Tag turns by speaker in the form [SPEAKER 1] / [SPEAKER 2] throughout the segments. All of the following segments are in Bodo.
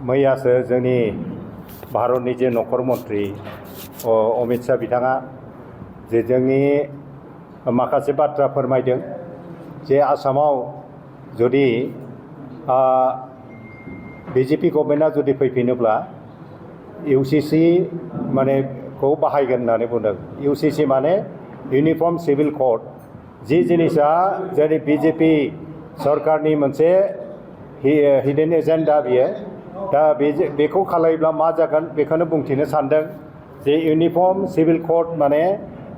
[SPEAKER 1] मैयासो जोंनि भारतनि जे नखर मन्त्रि अमित शाह बिथाङा जे जोंनि माखासे बाथ्रा फोरमायदों जे आसामाव जुदि बिजेपि गभर्नमेन्टआ जुदि फैफिनोब्ला इउसिसि माने खौ बाहायगोन होननानै बुंदों। इउसिसि माने इउनिफर्म सिभिल कोड, जि जिनिसा जोंनि बिजेपि सरकारनि मोनसे हिडन एजेन्डा बियो। दा बेखौ खालायोब्ला मा जागोन बेखौनो बुंथिनो सानदों जे इउनिफर्म सिभिल कोड माने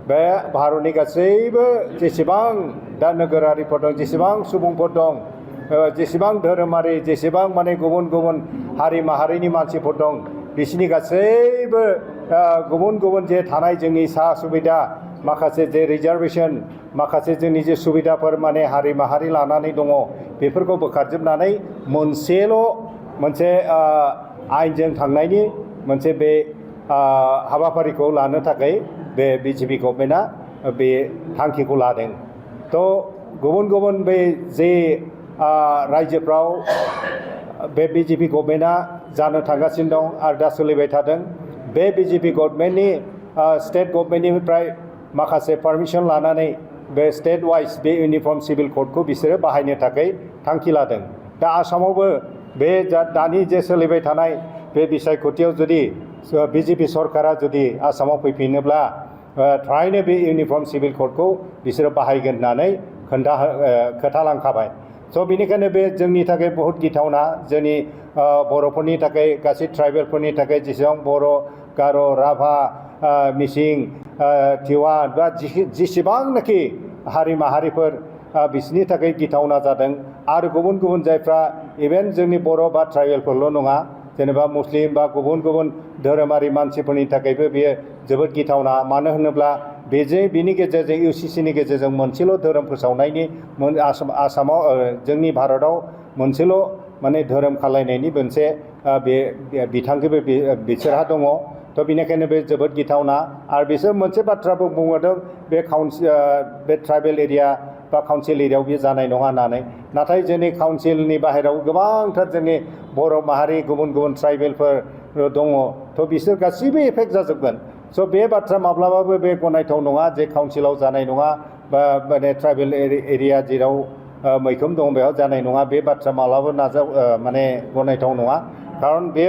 [SPEAKER 1] बे भारतनि गासैबो जेसेबां दा नोगोरारिफोर दं, जेसेबां सुबुंफोर दं, जेसेबां धोरोमारि, जेसेबां माने गुबुन गुबुन हारि माहारिनि मानसिफोर दं, बिसोरनि गासैबो गुबुन गुबुन जे थानाय जोंनि सा सुबिदा, माखासे जे रिजार्भेशन, माखासे जोंनि जे सुबिदाफोर माने हारि माहारि लानानै दङ, बेफोरखौ बोखारजोबनानै मोनसेल' मोनसे आयेनजों थांनायनि मोनसे बे हाबाफारिखौ लानो थाखाय बे बिजेपि गभर्नमेन्टआ बे थांखिखौ लादों। थ' गुबुन गुबुन बे जे रायजोफ्राव बे बिजेपि गभर्नमेन्टआ जानो थांगासिनो दं आरो दा सोलिबाय थादों। बे बिजेपि गभर्नमेन्टनि स्टेट गभर्नमेन्टनिफ्राय माखासे पारमिसन लानानै बे स्टेट वाइज बे इउनिफर्म सिभिल कोडखौ बिसोरो बाहायनो थाखाय थांखि लादों। दा आसामावबो बे दानि जे सोलिबाय थानाय बे बिसायख'थियाव जुदि बिजेपि सरकारा जुदि आसामाव फैफिनोब्ला थारैनो बे इउनिफर्म सिभिल कोडखौ बिसोरो बाहायगोन होननानै खोथालांखाबाय। स' बेनिखायनो बे जोंनि थाखाय बहुत गिथावना, जोंनि बर'फोरनि थाखाय, गासै ट्राइबेलफोरनि थाखाय, जेसेबां बर', गार', राभा, मिसिं, तिवा बा जेसेबांनाखि हारि माहारिफोर बिसोरनि थाखाय गिथावना जादों। आरो गुबुन गुबुन जायफ्रा इभेन जोंनि बर' बा ट्राइबेलफोरल' नङा, जेनेबा मुस्लिम बा गुबुन गुबुन धोरोमारि मानसिफोरनि थाखायबो बेयो जोबोद गिथावना। मानो होनोब्ला बेनि गेजेरजों इउसिसिनि गेजेरजों मोनसेल' धोरोम फोसावनायनि आसामाव जोंनि भारताव मोनसेल' माने धोरोम खालायनायनि मोनसे बे बिथांखिबो बिसोरहा दङ। थ' बेनिखायनो बे जोबोद गिथावना। आरो बिसोर मोनसे बाथ्राबो बुंहरदों बे ट्राइबेल एरिया बा काउन्सिल एरियायाव बे जानाय नङा होननानै। नाथाय जोंनि काउन्सिलनि बाहेरायाव गोबांथार जोंनि बर' माहारि, गुबुन गुबुन ट्राइबेलफोर दङ। थ' बिसोर गासैबो एफेक्ट जाजोबगोन। स' बे बाथ्रा माब्लाबाबो बे गनायथाव नङा जे काउन्सिलाव जानाय नङा बा माने ट्राइबेल एरिया जेराव मैखोम दं बेयाव जानाय नङा, बे बाथ्रा माब्लाबा माने गनायथाव नङा। खारन बे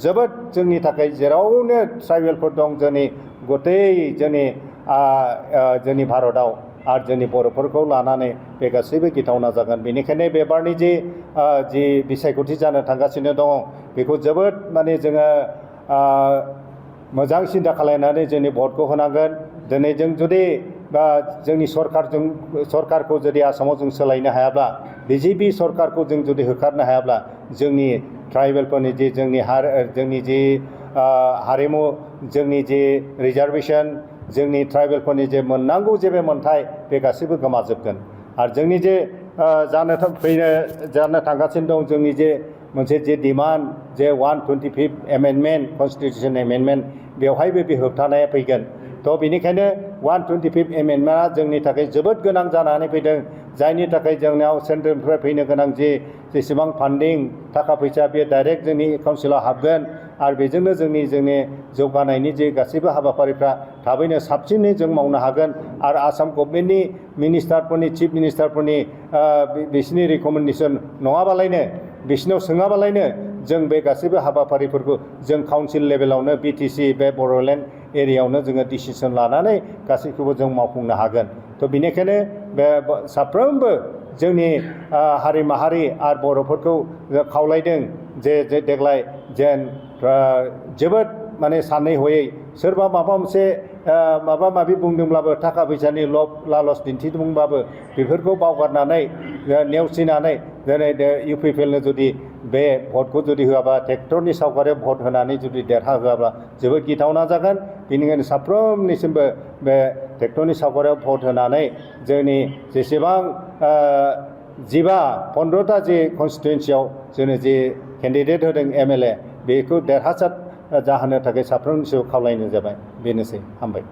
[SPEAKER 1] जोबोद जोंनि थाखाय जेरावनो ट्राइबेलफोर दं जोंनि गतै जोंनि भारताव आरो जोंनि बर'फोरखौ लानानै बे गासैबो गिथावना जागोन। बेनिखायनो बेबारनि जि बिसायख'थि जानो थांगासिनो दङ बेखौ जोबोद माने जोङो मोजां सिन्था खालामनानै जोंनि भटखौ होनांगोन। दिनै जों जुदि बा जोंनि सरकारखौ जुदि आसामाव जों सोलायनो हायाब्ला, बिजेपि सरकारखौ जों जुदि होखारनो हायाब्ला, जोंनि ट्राइबेलफोरनि जोंनि जि हारिमु, जोंनि जि रिजार्भेशन, जोंनि ट्राइबेलफोरनि जे मोननांगौ जे बे मोन्थाय, बे गासैबो गोमाजोबगोन। आरो जोंनि जे जानो थांगासिनो दं जोंनि जे मोनसे जे डिमान्ड जे 125th एमेन्डमेन्ट, कनस्टिटिउसन एमेन्डमेन्ट, बेवहायबो बे होबथानाया फैगोन। थ' बेनिखायनो 125th एमेन्डमेन्टआ जोंनि थाखाय जोबोद गोनां जानानै फैदों, जायनि थाखाय जोंनाव सेन्ट्रेलनिफ्राय फैनो गोनां जेसेबां फान्डिं थाखा फैसा बे डाइरेक्ट जोंनि काउन्सिलाव हाबगोन। आरो बेजोंनो जोंनि जौगानायनि जे गासैबो हाबाफारिफ्रा थाबैनो साबसिनै जों मावनो हागोन। आरो आसाम गभर्नमेन्टनि मिनिस्टारफोरनि, चिफ मिनिस्टारफोरनि बिसोरनि रिकमेन्डेसन नङाबालायनो, बिसोरनाव सोङाबालायनो जों बे गासैबो हाबाफारिफोरखौ जों काउन्सिल लेभेलावनो बिटिसि बे बड'लेण्ड एरियायावनो जोङो डिसिसन लानानै गासैखौबो जों मावफुंनो हागोन। थ' बेनिखायनो बे साफ्रोमबो जोंनि हारि माहारि आरो बर'फोरखौ खावलायदों जे देग्लाय जेन जोबोद माने सानै हयै सोरबा माबा मोनसे माबा माबि बुंदोंब्लाबो, थाखा फैसानि लब लालस दिन्थिदोंब्लाबो बेफोरखौ बावगारनानै नेवसिनानै दिनै इउपिपिएलनो जुदि बे भटखौ जुदि होआबा, ट्रेक्टरनि सावगारियाव भट होनानै जुदि देरहाहोआब्ला जोबोद गिथावना जागोन। बेनिखायनो साफ्रोमनिसिमबो बे ट्रेक्टरनि सावगारियाव भट होनानै जोंनि जेसेबां 15टा जे कनस्टिटुवेन्सियाव जोंनो जे केन्डिडेट होदों MLA, बेखौ देरहासार जाहोनो थाखाय साफ्रोमनिसिम खावलायनाय जाबाय। बेनोसै, हामबाय।